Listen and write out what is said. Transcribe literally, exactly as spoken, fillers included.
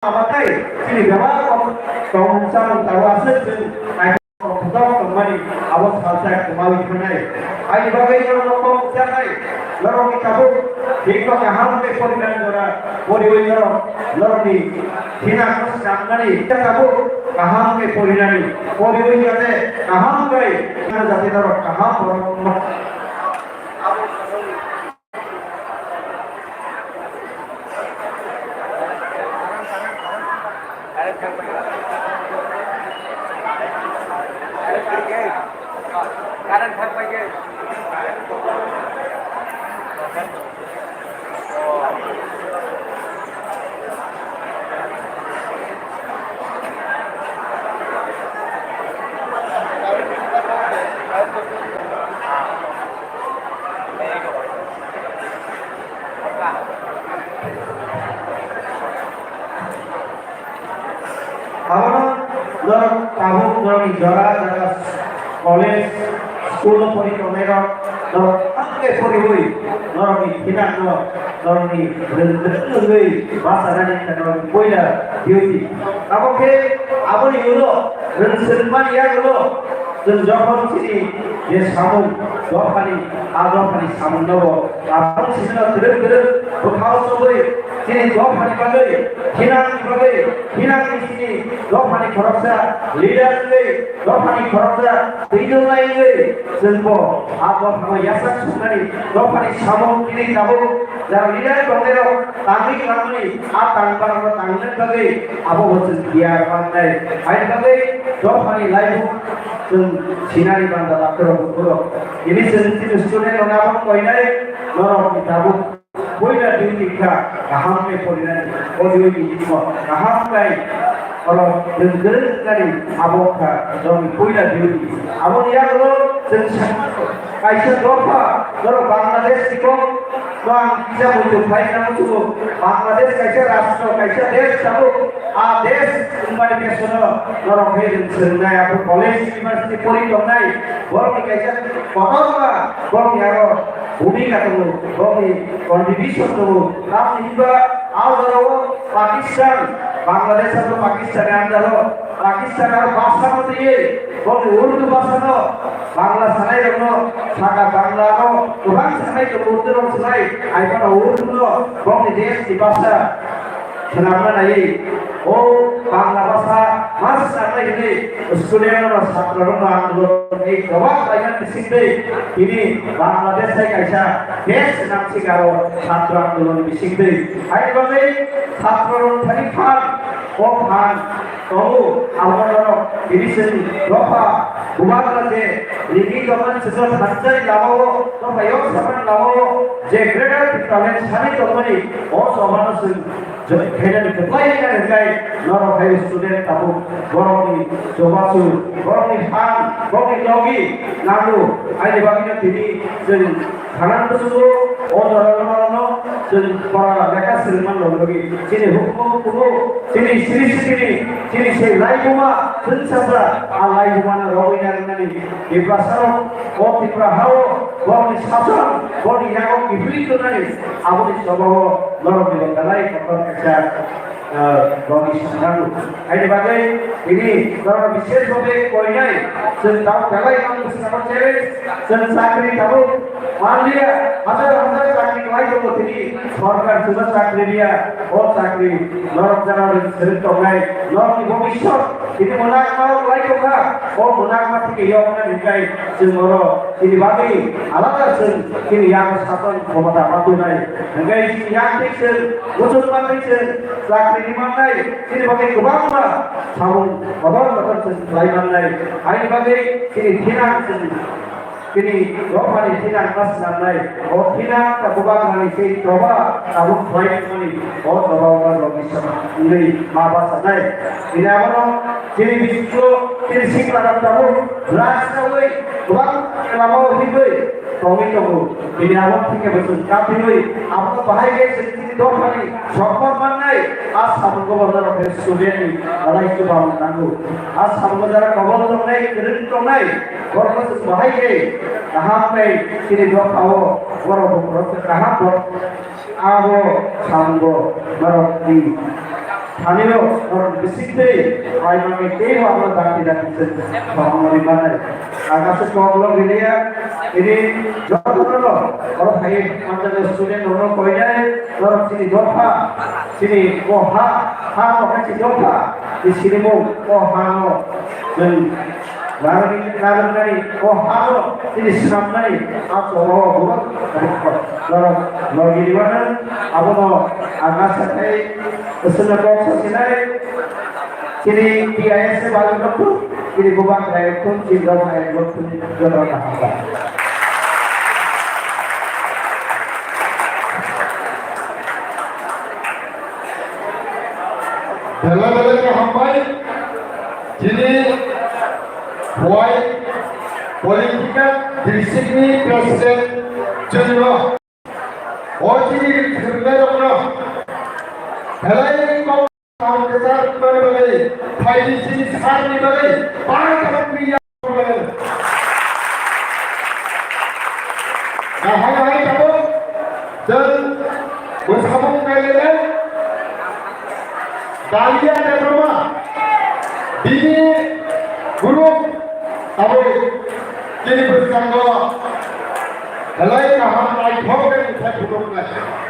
Abatai, chini bebak kok tong chamung tabo aswk chwng naithok tongmani abo salsa kwmawi thangnai. Aini bagwi norokno kok wngjaknai, norokni tabuk hikno kaham khe porinani jora poriwi norok, norokni thinangno snamnani tabuk kaham khe porinani, poriwi jate kaham khe jate norok kaham borok wngma. Abono norok tabuk norokni jora jora college, school o pori tongnairok norok tamkhe poriwi norokni thinangno norokni rwng rwng wngwi bachanani norokni puila duty. Abo khe aboni ulo rwng swrwngmani yagulo chwng jokhon chini je samung dophani, a dophani samungno bo tabuk sino twrwk twrwk bwkhao chobwi chini dophani bagwi, thinangni bagwi, thinangni chini dophani khoroksa leader wngwi, dophani khoroksa twijlnai wngwi, chwngbo a dophano yachak suknani, dophani samung tini tabuk jara leader tongnairok tangwi langmani, a tangbarokno tangnani bagwi abo bo chwng tiyar mangnai. Haini bagwi dophani laibung chwng sinani banda doctor rok bukurok. Tini chwng chini student rokno abo koinai norokni tabuk. Puila duty kha kaham khe porinani, o duty ni thikma kaham khlai oro rwng kwrwng wngkani abo kha norokni puila duty. Aboni yagulo chwng sa-, kaisa dopha norok Bangladesh ni kok no ang kisa muitu khlai nang muchungo. Bangladesh kaisa rashtra, kaisa desh tabuk. A desh wngmani pesono norok khe rwng swrwngnai, abo college, university pori tongnai, borokni kaisa kotorma borokni aro bhumika tongo, borokni contribution tongo. Tamni hinba a jorao Pakistan, Bangladesh abo Pakistan ni under o, Pakistan aro bhasha no twiwi borokni Urdu bhasha no, Bangla sanai rokno saka Bangla no kwbang sanai tongo, Urdu rok sanai, ai phano Urdu no borokni desh ni bhasha swnamna naiwi, o Bangla bhasha ma swnamnai hwnwi student rok, chhatro rokno andolon khlai kwbang khlaimani bisingtwi tini Bangladesh hai kaisa desh swnamsika o chhatro andolon ni bisingtwi. Haini bagwi chhatro rok thani phan, o phan tongo, abo norok tini chwng dopha bubagra je rimi tongmani chwngno thansa ni lama o, dopha yok samani lama o je Greater Tipraland sani tongmani, o chobano chwng khainani kwplai wngya hwnkhe norok hai student tabuk borokni chubachu, borokni phan, borokni logi nango. Haini bagwino tini chwng Khanan bwswgo o jorao norokno chwng pora lekha swrwngmani logi logi chini hukumu kubu, chini siri siri, chini sei laibuma chwngsajak, a laibumano rogwi narwknani Tiprasarok o Tipra hao borokni sason, borokni yago kiphilwi tongnani aboni chobao norokni bo belai kotor kaisa ah, rokni sangrano. Haini bagwi tini norokno bises bhabe koinai, chwng tabuk belai no bwskango challenge, chwng chakri tabuk manliya, hajar hajar chakri kwlai tongo tini, sorkar chwngno chakri riya, o chakri norok jana rwng swrwng tongnai, norokni bhobishyot tini mwnakma kwlai tongkha, o mwnakma theke yokna rinai chwng oro tini bagwi alada chwng tini yago sason khomota ma tongnai, hwnkhe chini yak thik chwng, muchung ma thik chwng, chakri ni mannai, chini bagwi kwbangma samung kotor kotor chwng khlai mannai. Haini bagwi chini thinang chwng, chini dophani thinang ma swnamnai. O thinang ta bubagrani sei choba tabuk khlai mani. O choba o rok ni sama wngwi ma bachanai. Chini abono chini bisingo chini sikla rok tabuk drugs chawi kwbang lama o himwi tongwi tongo. Bini abo thike bo chwng kaphirwi abono bahai khe chwng chini dophani sokma mannai. A samungo bo norok khe student ni alai chuba nango. A samungo jara kobol tongnai, kwrwng tongnai, borokno chwng bahai khe kaham khe chini dophao borok bo kaham bo abo samungo norok ni Thani rok, norok bising twi, pai mangwi tei rok no dakti dakti se tongmani manai. Ang aswk kok lo giliya, ini joto no, oro phai manjak student rok no koinai, norok chini dopha, chini o ha, ha no hai chini dopha, ni sinimung o ha no, chwng Narwknani, narwknani, o hano, chini swnamnani, a choro o, norok logi rwmano, abono ang asa khai, chwngno kok sasinai, chini T I S ni bagwi rok, chini bubagra rok, chini rok hai rok, joto kaham ba. Belai belai khe hambai. Chini Khowai political district ni president chwngno o chini thwngnairokno belai kok kaham kwchar wngmani bagwi, phaidi chini sir ni bagwi, bana kaham kiriya. Kaham hai tabuk, chwng bwsamung nailele, Dalia Debbarma, bini group tabuk chini bwskango belai kaham naithok khe mwthai phunuknai.